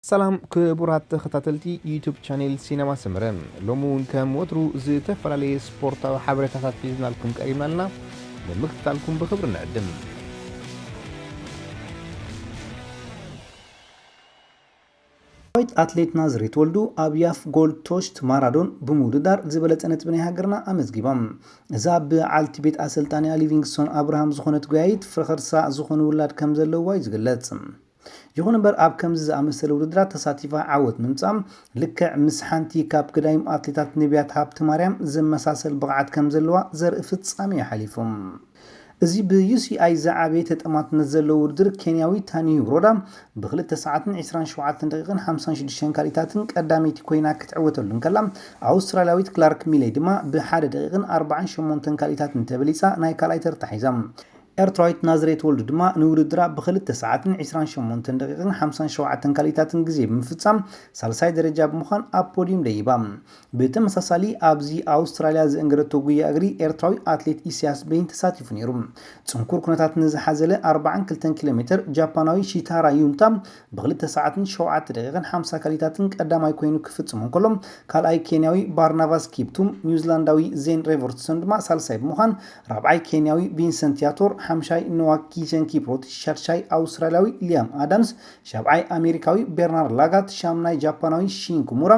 ሰላም ክቡራት ተኸታተልቲ ዩቱብ ቻኔል ሲነማ ሰመረ፣ ሎሚ እውን ከም ወትሩ ዝተፈላለየ ስፖርታዊ ሓበሬታታት ሒዝናልኩም ቀሪብና ኣለና። ንምክትታልኩም ብኽብሪ ንዕድም። ኤርትራዊት ኣትሌት ናዝሬት ወልዱ ኣብ ያፍ ጎልድ ቶሽት ማራዶን ብምውድዳር ዝበለጸ ነጥቢ ናይ ሃገርና ኣመዝጊባ። እዛ ብዓልቲ ቤት ኣሰልጣኒኣ ሊቪንግስቶን ኣብርሃም ዝኾነት ጎያይት ፍረ ከርሳ ዝኾነ ውላድ ከም ዘለዋ እዩ ዝግለጽ። ይኹን እምበር ኣብ ከምዚ ዝኣመሰለ ውድድራት ተሳቲፋ ዓወት ምምጻእ ልክዕ ምስ ሓንቲ ካብ ግዳይም ኣትሌታት ነቢያት ሃብተማርያም ዝመሳሰል ብቕዓት ከም ዘለዋ ዘርኢ ፍጻሜ እዩ ሓሊፉ። እዚ ብዩሲኣይ ዝዓበየ ተጠማትነት ዘለዎ ውድድር ኬንያዊ ታኒዩ ሮዳ ብክልተ ሰዓትን ዕስራን ሸውዓተን ደቂቕን ሓምሳን ሽዱሽተን ካሊታትን ቀዳመይቲ ኮይና ክትዕወተሉ እንከላ፣ ኣውስትራልያዊት ክላርክ ሚለይ ድማ ብሓደ ደቂቕን ኣርባዓን ሸሞንተን ካሊታትን ተበሊጻ ናይ ካልኣይ ተርታ ሒዛ። ኤርትራዊት ናዝሬት ወልዱ ድማ ንውድድራ ብክልተ ሰዓትን ዕስራን ሸሞንተን ደቂቕን ሓምሳን ሸውዓተን ካሊታትን ግዜ ብምፍጻም ሳልሳይ ደረጃ ብምዃን ኣብ ፖዲዩም ደይባ። ብተመሳሳሊ ኣብዚ ኣውስትራልያ ዘእንገደቶ ጉያ እግሪ ኤርትራዊ ኣትሌት ኢሳያስ በይን ተሳቲፉ ነይሩ። ጽንኩር ኩነታት ንዝሓዘለ ኣርባዓን ክልተን ኪሎ ሜትር ጃፓናዊ ሺታራ ዩንታ ብክልተ ሰዓትን ሸውዓተ ደቂቕን ሓምሳ ካሊታትን ቀዳማይ ኮይኑ ክፍጽም እንከሎ፣ ካልኣይ ኬንያዊ ባርናባስ ኪፕቱም፣ ኒውዚላንዳዊ ዜን ሬቨርትሰን ድማ ሳልሳይ ብምዃን፣ ራብዓይ ኬንያዊ ቪንሰንት ያቶር፣ ሓምሻይ ኖዋ ኪቸን ኪፕሮቲ፣ ሻድሻይ ኣውስትራልያዊ ሊያም ኣዳምስ፣ ሻብዓይ ኣሜሪካዊ ቤርናርድ ላጋት፣ ሻምናይ ጃፓናዊ ሺን ኩሙራ፣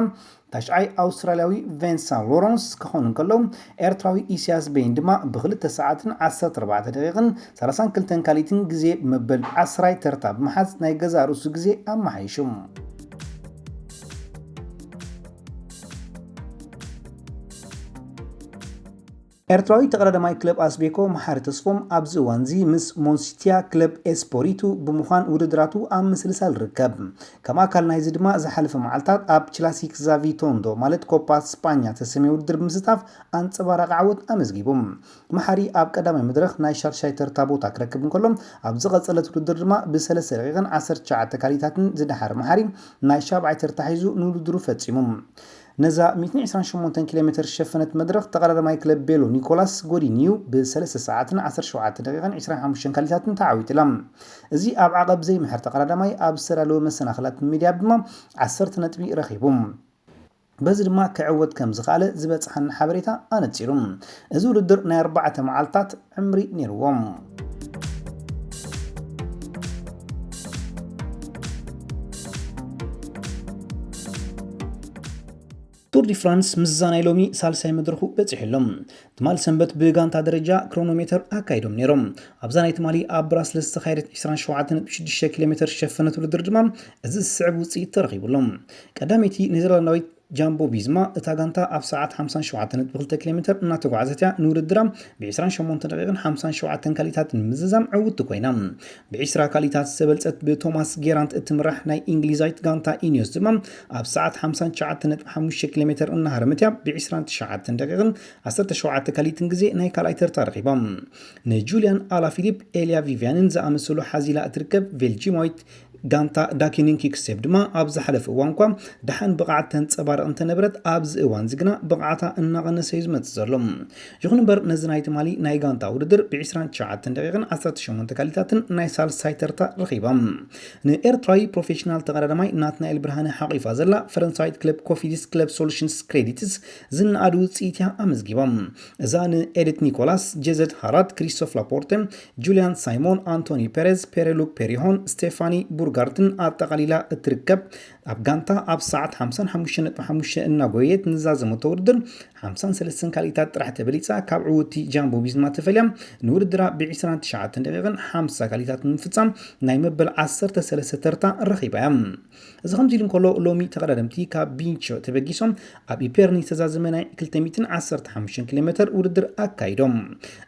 ታሽዓይ ኣውስትራልያዊ ቬንሳ ሎረንስ ክኾኑ እንከለዉ፣ ኤርትራዊ ኢሳያስ በይን ድማ ብክልተ ሰዓትን ዓሰርተ ኣርባዕተ ደቂቕን ሰላሳን ክልተን ካሊትን ግዜ መበል ዓስራይ ተርታ ብምሓዝ ናይ ገዛእ ርእሱ ግዜ ኣመሓይሹ። ኤርትራዊ ተቐዳዳማይ ክለብ ኣስቤኮ መሓሪ ተስፎም ኣብዚ እዋንዚ ምስ ሞንሲቲያ ክለብ ኤስፖሪቱ ብምዃን ውድድራቱ ኣብ ምስልሳል ይርከብ። ከም ኣካል ናይዚ ድማ ዝሓለፈ መዓልታት ኣብ ችላሲክ ዛቪቶንዶ ማለት ኮፓ ስጳኛ ተሰምየ ውድድር ብምስታፍ ኣንጸባራቒ ዓወት ኣመዝጊቡ። መሓሪ ኣብ ቀዳማይ መድረኽ ናይ ሻድሻይ ተርታ ቦታ ክረክብ እንከሎ፣ ኣብ ዝቐጸለት ውድድር ድማ ብሰለስተ ደቂቕን ዓሰርተ ትሽዓተ ካሊታትን ዝደሓረ መሓሪ ናይ ሻብዓይ ተርታ ሒዙ ንውድድሩ ፈጺሙ። ነዛ ሚእትን ዕስራን ሸሞንተን ኪሎ ሜትር ዝሸፈነት መድረኽ ተቐዳዳማይ ክለብ ቤሎ ኒኮላስ ጎዲንዩ ብሰለስተ ሰዓትን ዓሰርተ ሸውዓተ ደቂቕን ዕስራን ሓሙሽተን ካሊታትን ተዓዊትላ። እዚ ኣብ ዓቐብ ዘይምሕር ተቐዳዳማይ ኣብ ዝተዳለወ መሰናኽላት ሚድያ ድማ ዓሰርተ ነጥቢ ረኺቡ። በዚ ድማ ክዕወት ከም ዝኸኣለ ዝበጽሓና ሓበሬታ ኣነጺሩ። እዚ ውድድር ናይ ኣርባዕተ መዓልታት ዕምሪ ነይርዎም። ቱር ዲ ፍራንስ ምስዛ ናይ ሎሚ ሳልሳይ መድረኹ በጺሑ ኣሎ። ትማሊ ሰንበት ብጋንታ ደረጃ ክሮኖሜተር ኣካይዶም ነይሮም። ኣብዛ ናይ ትማሊ ኣብ ብራስለስ ዝተኻየደት ዕስራን ሸውዓተን ነጥቢ ሽዱሽተ ኪሎ ሜትር ዝሸፈነት ውድድር ድማ እዚ ዝስዕብ ውጽኢት ተረኺቡ ኣሎ። ቀዳመይቲ ኔዘርላንዳዊት ጃምቦ ቪዝማ እታ ጋንታ ኣብ ሰዓት ሓምሳን ሸውዓተን ነጥቢ ክልተ ኪሎ ሜትር እናተጓዓዘት እያ ንውድድራ ብ ዕስራን ሸሞንተን ደቂቕን ሓምሳን ሸውዓተን ካሊታትን ምዝዛም ዕውትቲ ኮይና። ብ ዕስራ ካሊታት ዝተበልጸት ብቶማስ ጌራንት እትምራሕ ናይ እንግሊዛዊት ጋንታ ኢኒዮስ ድማ ኣብ ሰዓት ሓምሳን ትሽዓተን ነጥቢ ሓሙሽተ ኪሎ ሜትር እናሃረመት እያ ብ ዕስራን ትሽዓተን ደቂቕን ዓሰርተ ሸውዓተ ካሊትን ግዜ ናይ ካልኣይ ተርታ ረኺባ። ንጁልያን ኣላፊሊፕ፣ ኤልያ ቪቪያንን ዝኣመሰሉ ሓዚላ እትርከብ ቤልጂማዊት ጋንታ ዳኪኒን ኪክስቴፕ ድማ ኣብ ዝሓለፈ እዋን እኳ ደሓን ብቕዓት ተንጸባርቕ እንተነበረት፣ ኣብዚ እዋን እዚ ግና ብቕዓታ እናቐነሰ እዩ ዝመጽእ ዘሎ። ይኹን እምበር፣ ነዚ ናይ ትማሊ ናይ ጋንታ ውድድር ብ ዕስራን ትሽዓተን ደቂቕን ዓሰርተ ሸሞንተ ካሊታትን ናይ ሳልሳይ ተርታ ረኺባ። ንኤርትራዊ ፕሮፌሽናል ተቐዳዳማይ ናትናኤል ብርሃነ ሓቒፋ ዘላ ፈረንሳዊት ክለብ ኮፊዲስ ክለብ ሶሉሽንስ ክሬዲትስ ዝነኣድ ውጽኢት እያ ኣመዝጊባ። እዛ ንኤዲት ኒኮላስ፣ ጄዘት ሃራድ፣ ክሪስቶፍ ላፖርተ፣ ጁልያን ሳይሞን፣ ኣንቶኒ ፔሬዝ፣ ፔሬሉክ ፔሪሆን፣ ስቴፋኒ ቡርጋርትን ኣጠቓሊላ እትርከብ፣ ኣብ ጋንታ ኣብ ሰዓት ሓምሳን ሓሙሽተን ነጥቢ ሓሙሽተ እናጎየት ንዛዘመቶ ውድድር ሓምሳን ሰለስተን ካልኢታት ጥራሕ ተበሊጻ ካብ ዕውቲ ጃምቦ ቪዝማ ተፈልያ ንውድድራ ብ ዕስራን ትሽዓተን ደቂቕን ሓምሳ ካልኢታት ንምፍጻም ናይ መበል ዓሰርተ ሰለስተ ተርታ ረኺባ እያ። እዚ ከምዚ ኢሉ እንከሎ፣ ሎሚ ተቐዳደምቲ ካብ ቢንቾ ተበጊሶም ኣብ ኢፔርኒ ዝተዛዘመ ናይ ክልተ ሚእትን ዓሰርተ ሓሙሽተን ኪሎ ሜትር ውድድር ኣካይዶም።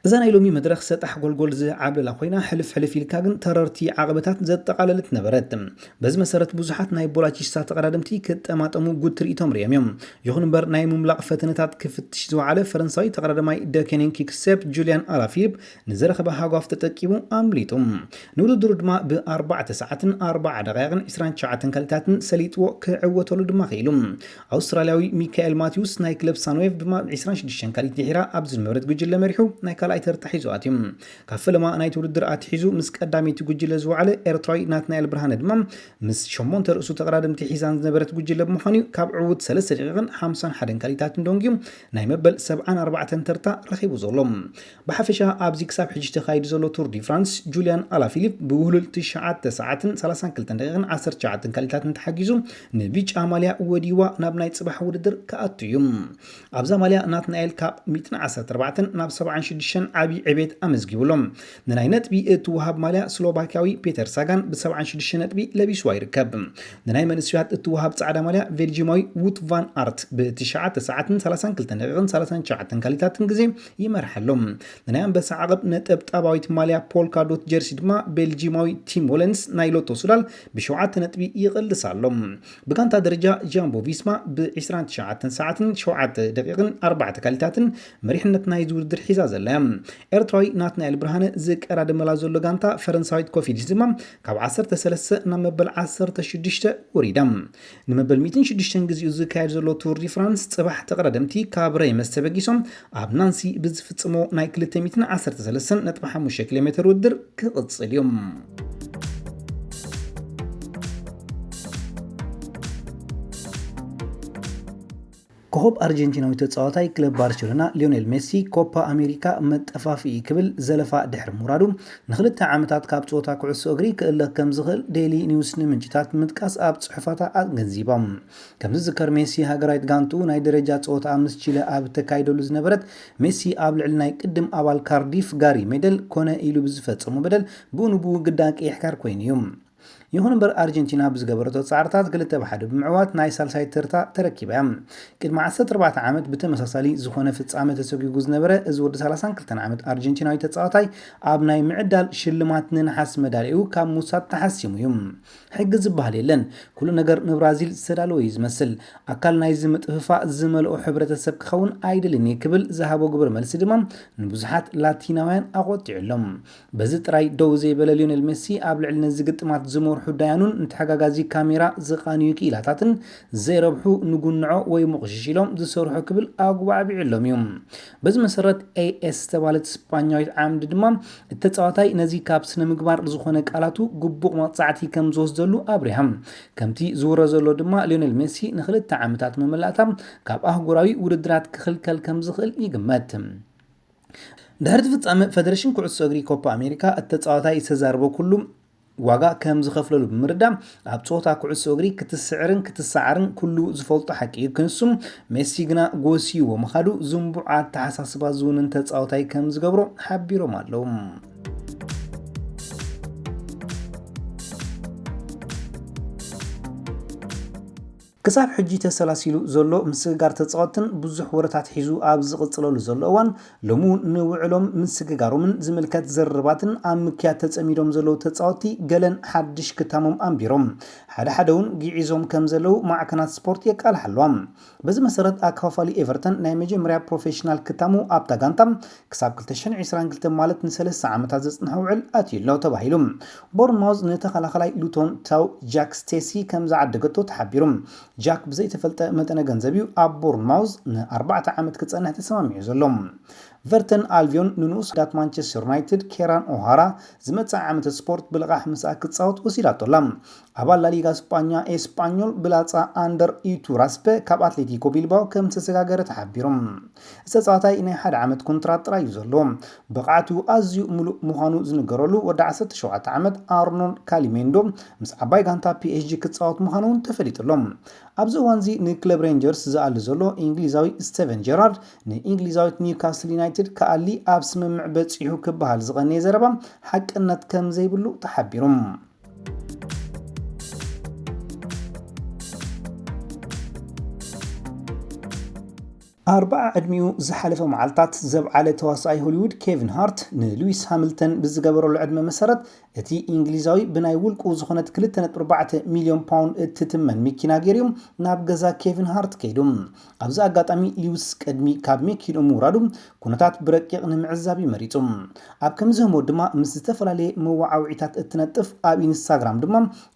እዛ ናይ ሎሚ መድረኽ ሰጣሕ ጎልጎል ዝዓብለላ ኮይና፣ ሕልፍ ሕልፍ ኢልካ ግን ተረርቲ ዓቐበታት ዘጠቓለለት ነበረት። በዚ መሰረት፣ ብዙሓት ናይ ቦላቺስታ ተቐዳደምቲ ክጠማጠሙ ጉድ ትርኢቶም ርእዮም እዮም። ይኹን እምበር፣ ናይ ምምላቕ ፈተነታት ክፍትሽ ዝወዓለ ፈረንሳዊ ተቐዳዳማይ ደኬኒን ኪክሴፕ ጁልያን ኣላፊሊፕ ንዝረኸበ ሃጓፍ ተጠቂሙ ኣምሊጡ። ንውድድሩ ድማ ብኣርባዕተ ሰዓትን ኣርባዓ ደቂቕን ዕስራን ትሽዓተን ካልኢታትን ሰሊጥዎ ክዕወተሉ ድማ ክኢሉ። ኣውስትራልያዊ ሚካኤል ማቲውስ ናይ ክለብ ሳንዌቭ ድማ ዕስራን ሽዱሽተን ካልኢት ድሒራ ኣብ ዝነበረት ጉጅለ መሪሑ ናይ ካልኣይ ተርታ ሒዙ ኣትዩ። ካብ ፈለማ ናይቲ ውድድር ኣትሒዙ ምስ ቀዳመይቲ ጉጅለ ዝወዓለ ኤርትራዊ ናትናኤል ብርሃነ ድማ ምስ ሸሞንተ ርእሱ ተቐዳደምቲ ሒዛን ዝነበረት ጉጅለ ብምዃኑ እዩ ካብ ዕዉት ሰለስተ ደቂቕን ሓምሳን ሓደን ካሊታትን ደንጊዩ ናይ መበል ሰብዓን ኣርባዕተን ተርታ ረኺቡ ዘሎ። ብሓፈሻ ኣብዚ ክሳብ ሕጂ ተኻይዱ ዘሎ ቱር ዲ ፍራንስ ጁልያን ኣላፊሊፕ ብውህሉል ትሽዓተ ሰዓትን ሰላሳን ክልተን ደቂቕን ዓሰርተ ትሽዓተን ካሊታትን ተሓጊዙ ንቢጫ ማልያ ወዲዋ ናብ ናይ ጽባሕ ውድድር ክኣቱ እዩ። ኣብዛ ማልያ ናትናኤል ካብ ሚእትን ዓሰርተ ኣርባዕተን ናብ ሰብዓን ሽዱሽተን ዓብዪ ዕቤት ኣመዝጊቡ ኣሎ። ንናይ ነጥቢ እትወሃብ ማልያ ስሎቫኪያዊ ፔተር ሳጋን ብ ሰብዓን ሽዱሽተ ነጥቢ ለቢስዋ ይርከብ። ንናይ መንእሰያት እትወሃብ ጻዕዳ ማልያ ቤልጂማዊ ውት ቫን ኣርት ብ ትሽዓተ ሰዓትን ሰላሳን ክልተን ደቂቕን ሰላሳን ትሽዓተን ካሊታትን ግዜ ይመርሓ ኣሎ። ንናይ ኣንበሳ ዓቐብ ነጠብጣባዊት ማልያ ፖልካ ዶት ጀርሲ ድማ ቤልጂማዊ ቲም ሞለንስ ናይ ሎቶ ሱላል ብሸውዓተ ነጥቢ ይቕልስ ኣሎ። ብጋንታ ደረጃ ጃምቦ ቪስማ ብ ዕስራን ትሽዓተን ሰዓትን ሸውዓተ ደቂቕን ኣርባዕተ ካሊታትን መሪሕነት ናይዚ ውድድር ሒዛ ዘላ እያ። ኤርትራዊ ናትናኤል ብርሃነ ዝቀዳደመላ ዘሎ ጋንታ ፈረንሳዊት ኮፊዲስ ድማ ካብ ዓሰርተ ሰለስተ ናብ መበል ዓሰርተ ሽዱሽተ ወሪዳ። ንመበል ሚእትን ሽዱሽተን ግዜኡ ዝካየድ ዘሎ ቱር ዲ ፍራንስ ጽባሕ ተቐዳደምቲ ካብ ረይመስ ተበጊሶም ኣብ ናንሲ ብዝፍጽሞ ናይ ክልተ ሚእትን ዓሰርተ ሰለስተን ነጥቢ ሓሙሽተ ኪሎ ሜተር ውድድር ክቕጽል እዩ። ኮኸብ ኣርጀንቲናዊ ተጻዋታይ ክለብ ባርሴሎና ሊዮኔል ሜሲ ኮፓ ኣሜሪካ መጠፋፍኢ ክብል ዘለፋ ድሕሪ ምውራዱ ንክልተ ዓመታት ካብ ጸወታ ኩዕሶ እግሪ ክእለኽ ከም ዝኽእል ዴይሊ ኒውስ ንምንጭታት ምጥቃስ ኣብ ጽሑፋታ ኣገንዚቦም። ከም ዝዝከር ሜሲ ሃገራዊት ጋንቱ ናይ ደረጃ ጸወታ ምስ ቺለ ኣብ ተካይደሉ ዝነበረት ሜሲ ኣብ ልዕሊ ናይ ቅድም ኣባል ካርዲፍ ጋሪ ሜደል ኮነ ኢሉ ብዝፈጸሙ በደል ብኡ ንብኡ ግዳን ቀይሕ ካር ኮይኑ እዩ። ይኹን እምበር ኣርጀንቲና ብዝገበረቶ ጻዕርታት ክልተ ብ ሓደ ብምዕዋት ናይ ሳልሳይ ተርታ ተረኪባ እያ። ቅድሚ ዓሰርተ ኣርባዕተ ዓመት ብተመሳሳሊ ዝኾነ ፍጻመ ተሰጒጉ ዝነበረ እዚ ወዲ ሰላሳን ክልተን ዓመት ኣርጀንቲናዊ ተጻዋታይ ኣብ ናይ ምዕዳል ሽልማት ንነሓስ መዳልያኡ ካብ ምውሳድ ተሓሲሙ እዩ። ሕጊ ዝበሃል የለን። ኩሉ ነገር ንብራዚል ዝተዳለወ እዩ ዝመስል። ኣካል ናይዚ ምጥፍፋእ ዝመልኦ ሕብረተሰብ ክኸውን ኣይደልን እየ ክብል ዝሃቦ ግብረ መልሲ ድማ ንብዙሓት ላቲናውያን ኣቖጢዑ ኣሎ። በዚ ጥራይ ደው ዘይበለ ሊዮኔል ሜሲ ኣብ ልዕሊ ነዚ ግጥማት ዝመርሑ ዳያኑን ንተሓጋጋዚ ካሜራ ዝቓንዩ ክኢላታትን ዘይረብሑ ንጉንዖ ወይ ምቑሽሽ ኢሎም ዝሰርሑ ክብል ኣጉባዕቢዑሎም እዩ። በዚ መሰረት ኤኤስ ዝተባለት ስጳኛዊት ዓምዲ ድማ እቲ ተጻዋታይ ነዚ ካብ ስነ ምግባር ዝኾነ ቃላቱ ግቡእ መቕጻዕቲ ከም ዝወስደሉ ኣብሪሃ። ከምቲ ዝውረ ዘሎ ድማ ሊዮኔል ሜሲ ንክልተ ዓመታት መመላእታ ካብ ኣህጉራዊ ውድድራት ክኽልከል ከም ዝኽእል ይግመት። ድሕሪ እቲ ፍጻመ ፈደረሽን ኩዕሶ እግሪ ኮፓ ኣሜሪካ እቲ ተጻዋታይ ዝተዛረቦ ኩሉ ዋጋ ከም ዝኸፍለሉ ብምርዳእ ኣብ ጸወታ ኩዕሶ እግሪ ክትስዕርን ክትሰዓርን ኩሉ ዝፈልጦ ሓቂ እዩ ክንሱ ሜሲ ግና ጎስይዎ ምኻዱ ዝንቡዕ ኣተሓሳስባ ዝውንን ተጻዋታይ ከም ዝገብሮ ሓቢሮም ኣለዉ። ክሳብ ሕጂ ተሰላሲሉ ዘሎ ምስግጋር ተጻወትን ብዙሕ ወረታት ሒዙ ኣብ ዝቕጽለሉ ዘሎ እዋን ሎሚ እውን ንውዕሎም ምስግጋሮምን ዝምልከት ዘረባትን ኣብ ምክያድ ተጸሚዶም ዘለዉ ተጻወቲ ገለን ሓድሽ ክታሞም ኣንቢሮም ሓደ ሓደ እውን ግዒዞም ከም ዘለዉ ማዕከናት ስፖርት የቃልሓ ኣለዋ። በዚ መሰረት ኣከፋፋሊ ኤቨርተን ናይ መጀመርያ ፕሮፌሽናል ክታሙ ኣብታ ጋንታ ክሳብ ክልተ ሽሕን ዕስራን ክልተን ማለት ንሰለስተ ዓመታት ዘጽንሐ ውዕል ኣትዩ ኣሎ ተባሂሉ። ቦርንማውዝ ንተኸላኸላይ ሉቶን ታው ጃክ ስቴሲ ከም ዝዓደገቶ ተሓቢሩ። ጃክ ብዘይተፈልጠ መጠነ ገንዘብ እዩ ኣብ ቦርንማውዝ ንኣርባዕተ ዓመት ክጸንሕ ተሰማሚዑ ዘሎ። ቨርተን ኣልቪዮን ንንኡስ ዳት ማንቸስተር ዩናይትድ ኬራን ኦሃራ ዝመጽእ ዓመተ ስፖርት ብልቓሕ ምስኣ ክጻወት ወሲዳቶ ኣላ። ኣባል ላሊጋ ስጳኛ ኤስጳኞል ብላጻ ኣንደር ኢቱ ራስፐ ካብ ኣትሌቲኮ ቢልባኦ ከም ዝተሰጋገረ ተሓቢሩ። እዚ ተጻዋታይ ናይ ሓደ ዓመት ኮንትራት ጥራይ እዩ ዘለዎ። ብቕዓቱ ኣዝዩ ምሉእ ምዃኑ ዝንገረሉ ወዲ ዓሰርተ ሸውዓተ ዓመት ኣርኖልድ ካሊሜንዶ ምስ ዓባይ ጋንታ ፒኤስጂ ክጻወት ምዃኑ እውን ተፈሊጡ ኣሎ። ኣብዚ እዋንዚ ንክለብ ሬንጀርስ ዝኣሊ ዘሎ እንግሊዛዊ ስቴቨን ጀራርድ ንእንግሊዛዊት ኒውካስል ዩናይትድ ክኣሊ ኣብ ስምምዕ በጺሑ ክበሃል ዝቐነየ ዘረባ ሓቅነት ከም ዘይብሉ ተሓቢሩ። ኣርብዓ ዕድሚኡ ዝሓለፈ መዓልታት ዘብዓለ ተዋሳኣይ ሆሊውድ ኬቪን ሃርት ንሉዊስ ሃምልተን ብዝገበረሉ ዕድመ መሰረት እቲ እንግሊዛዊ ብናይ ውልቁ ዝኾነት ክልተ ነጥቢ ኣርባዕተ ሚልዮን ፓውንድ እትትመን መኪና ገይሩ ናብ ገዛ ኬቪን ሃርት ከይዱ። ኣብዚ ኣጋጣሚ ሊውስ ቅድሚ ካብ መኪንኡ ምውራዱ ኩነታት ብረቂቕ ንምዕዛብ እዩ መሪጹ። ኣብ ከምዚ ህሞት ድማ ምስ ዝተፈላለየ መወዓውዒታት እትነጥፍ ኣብ ኢንስታግራም ድማ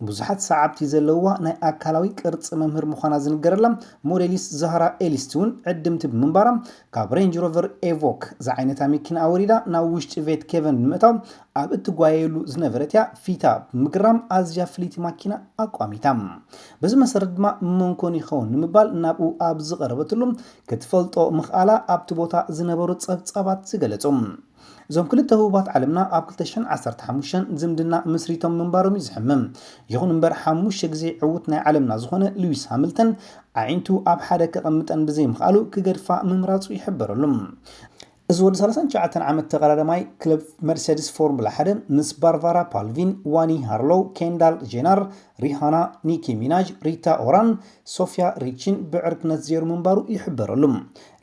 ብዙሓት ሰዓብቲ ዘለውዋ ናይ ኣካላዊ ቅርጺ መምህር ምዃና ዝንገረላ ሞዴሊስት ዛህራ ኤሊስት እውን ዕድምቲ ብምንባራ ካብ ሬንጅ ሮቨር ኤቮክ ዝዓይነታ መኪና ኣወሪዳ ናብ ውሽጢ ቬት ኬቨን ብምእታው ኣብ እትጓየየሉ ዝነበረት እያ ፊታ ብምግራም ኣዝያ ፍልይቲ ማኪና ኣቋሚታ። በዚ መሰረት ድማ መን ኮን ይኸውን ንምባል ናብኡ ኣብ ዝቐረበትሉ ክትፈልጦ ምኽኣላ ኣብቲ ቦታ ዝነበሩ ጸብጻባት ዝገለጹ። እዞም ክልተ ህቡባት ዓለምና ኣብ ክልተ ሽሕን ዓሰርተ ሓሙሽተን ዝምድና ምስሪቶም ምንባሮም እዩ ዝሕምም። ይኹን እምበር ሓሙሽተ ግዜ ዕዉት ናይ ዓለምና ዝኾነ ሉዊስ ሃምልተን ኣዒንቱ ኣብ ሓደ ከቐምጠን ብዘይምኽኣሉ ክገድፋ ምምራጹ ይሕበረሉ። እዚ ወዲ ሰላሳን ትሽዓተን ዓመት ተቐዳዳማይ ክለብ መርሴዲስ ፎርሙላ ሓደ ምስ ባርባራ ፓልቪን፣ ዋኒ ሃርሎው፣ ኬንዳል ጄናር፣ ሪሃና፣ ኒኪ ሚናጅ፣ ሪታ ኦራን፣ ሶፊያ ሪቺን ብዕርክነት ዜሩ ምንባሩ ይሕበረሉ።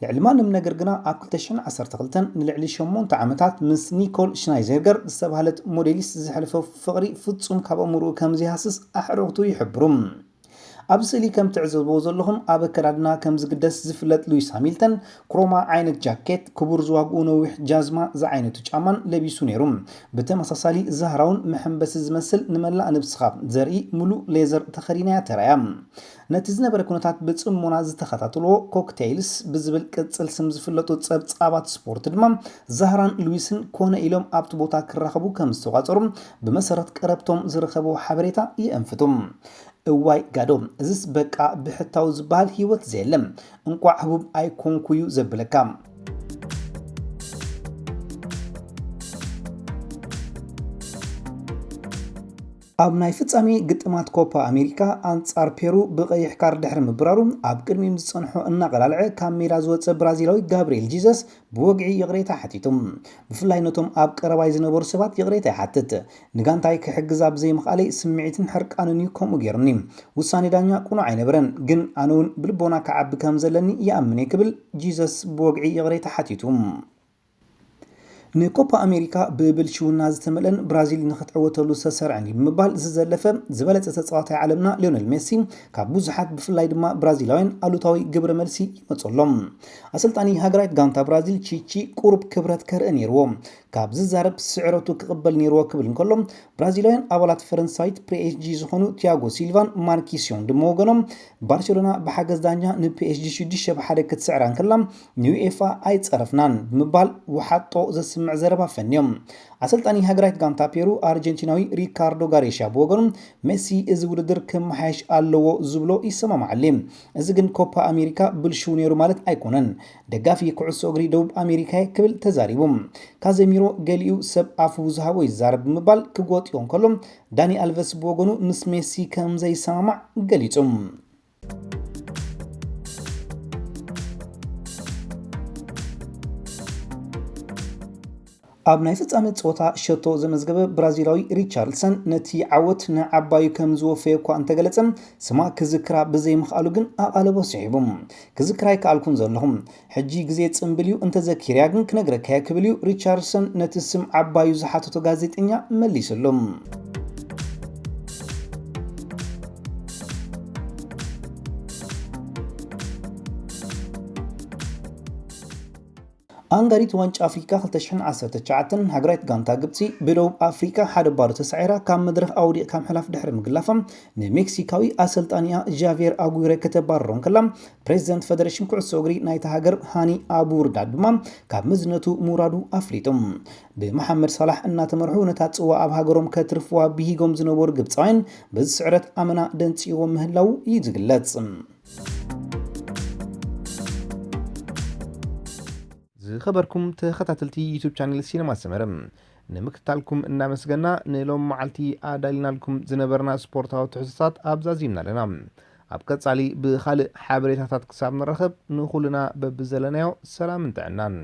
ልዕሊ ማንም ነገር ግና ኣብ ክልተ ሽሕን ዓሰርተ ክልተን ንልዕሊ ሸሞንተ ዓመታት ምስ ኒኮል ሽናይዘርገር ዝተባህለት ሞዴሊስት ዘሕለፎ ፍቕሪ ፍጹም ካብ ኣእምሮኡ ከም ዘይሃስስ ኣዕሩኽቱ ይሕብሩ። ኣብ ስእሊ ከም ትዕዘብዎ ዘለኹም ኣብ ኣከዳድና ከም ዝግደስ ዝፍለጥ ሉዊስ ሃሚልተን ክሮማ ዓይነት ጃኬት፣ ክቡር ዝዋግኡ ነዊሕ ጃዝማ ዝዓይነቱ ጫማን ለቢሱ ነይሩ። ብተመሳሳሊ ዛህራ እውን መሐንበሲ ዝመስል ንመላእ ነብስኻ ዘርኢ ሙሉእ ሌዘር ተኸዲናያ ተራእያ። ነቲ ዝነበረ ኩነታት ብጽሞና ዝተኸታተልዎ ኮክቴይልስ ብዝብል ቅጽል ስም ዝፍለጡ ጸብጻባት ስፖርት ድማ ዛህራን ሉዊስን ኮነ ኢሎም ኣብቲ ቦታ ክራኸቡ ከም ዝተቋጸሩ ብመሰረት ቀረብቶም ዝረኸብዎ ሓበሬታ የእንፍቱ። እዋይ ጋዶ፣ እዝስ በቃ ብሕታዊ ዝበሃል ህይወት ዘየለ። እንቋዕ ህቡብ ኣይኮንኩ እዩ ዘብለካ። ኣብ ናይ ፍጻሜ ግጥማት ኮፓ ኣሜሪካ ኣንጻር ፔሩ ብቐይሕ ካርድ ድሕሪ ምብራሩ ኣብ ቅድሚኡ ዝጸንሖ እናቐላልዐ ካብ ሜዳ ዝወጸ ብራዚላዊ ጋብርኤል ጂዘስ ብወግዒ ይቕሬታ ሓቲቱ። ብፍላይ ነቶም ኣብ ቀረባይ ዝነበሩ ሰባት ይቕሬታ ይሓትት። ንጋንታይ ክሕግዛ ብዘይምኽኣለይ ስምዒትን ሕርቃንን እዩ ከምኡ ገይሩኒ። ውሳኔ ዳኛ ቅኑዕ ኣይነበረን፣ ግን ኣነ እውን ብልቦና ክዓቢ ከም ዘለኒ ይኣምን እየ ክብል ጂዘስ ብወግዒ ይቕሬታ ሓቲቱ። ንኮፓ ኣሜሪካ ብብልሽውና ዝተመልአን ብራዚል ንኽትዕወተሉ ዝተሰርዐን እዩ ብምባል ዝዘለፈ ዝበለጸ ተጻዋታይ ዓለምና ሊዮነል ሜሲ ካብ ብዙሓት ብፍላይ ድማ ብራዚላውያን ኣሉታዊ ግብረ መልሲ ይመጸሎም። ኣሰልጣኒ ሃገራዊት ጋንታ ብራዚል ቺቺ ቁሩብ ክብረት ከርኢ ነይርዎ። ካብ ዝዛረብ ስዕረቱ ክቕበል ነይርዎ ክብል እንከሎ ብራዚላውያን ኣባላት ፈረንሳዊት ፒ ኤስ ጂ ዝኾኑ ቲያጎ ሲልቫን ማርኪስዮን ድማ ወገኖም ባርሴሎና ብሓገዝ ዳኛ ን ፒ ኤስ ጂ ሽዱሽተ ብ ሓደ ክትስዕራ እንከላ ንዩኤፋ ኣይጸረፍናን ብምባል ውሓጦ ዘስምዕ ዘረባ ፈንዮም። ኣሰልጣኒ ሃገራዊት ጋንታ ፔሩ ኣርጀንቲናዊ ሪካርዶ ጋሬሻ ብወገኑ ሜሲ እዚ ውድድር ክመሓየሽ ኣለዎ ዝብሎ ይሰማማዓሉ። እዚ ግን ኮፓ ኣሜሪካ ብልሽው ነይሩ ማለት ኣይኮነን። ደጋፊ ኩዕሶ እግሪ ደቡብ ኣሜሪካ እየ ክብል ተዛሪቡ። ካዘሚሮ ገሊኡ ሰብ ኣፉ ዝሃቦ ይዛረብ ብምባል ክጎጥዮ እንከሎ ዳኒ ኣልቨስ ብወገኑ ምስ ሜሲ ከም ዘይሰማማዕ ገሊጹ። ኣብ ናይ ፍጻመ ጸወታ ሸቶ ዘመዝገበ ብራዚላዊ ሪቻርልሰን ነቲ ዓወት ንዓባዩ ከም ዝወፈየ እኳ እንተገለጸ ስማ ክዝክራ ብዘይምኽኣሉ ግን ኣቓልቦ ስሒቡ። ክዝክራ ኣይከኣልኩን ዘለኹ። ሕጂ ግዜ ጽምብል እዩ፣ እንተዘኪርያ ግን ክነግረካየ ክብል እዩ ሪቻርልሰን ነቲ ስም ዓባዩ ዝሓተቶ ጋዜጠኛ መሊስሉ። ኣንጋሪት ዋንጫ ኣፍሪካ ክልተ ሽሕን ዓሰርተ ትሽዓተን ሃገራዊት ጋንታ ግብፂ ብደቡብ ኣፍሪካ ሓደ ባዶ ተሳዒራ ካብ መድረኽ ኣውዲቕካ ምሕላፍ ድሕሪ ምግላፋ ንሜክሲካዊ ኣሰልጣኒኣ ጃቪየር ኣጉሬ ከተባርሮ እንከላ ፕሬዚደንት ፈደሬሽን ኩዕሶ እግሪ ናይታ ሃገር ሃኒ ኣቡርዳ ድማ ካብ መዝነቱ ምውራዱ ኣፍሊጡ። ብመሓመድ ሳላሕ እናተመርሑ ነታ ፅዋ ኣብ ሃገሮም ከትርፍዋ ብሂጎም ዝነበሩ ግብፃውያን በዚ ስዕረት ኣመና ደንፅይዎም ምህላው እዩ ዝግለፅ። ዝኸበርኩም ተኸታተልቲ ዩቱብ ቻነል ሲነማ ሰመረ ንምክትታልኩም እናመስገና ንሎም መዓልቲ ኣዳሊናልኩም ዝነበርና ስፖርታዊ ትሕዝቶታት ኣብዛዚምና ኣለና። ኣብ ቀጻሊ ብኻልእ ሓበሬታታት ክሳብ ንራኸብ ንኹልና በብዘለናዮ ሰላምን ጥዕናን።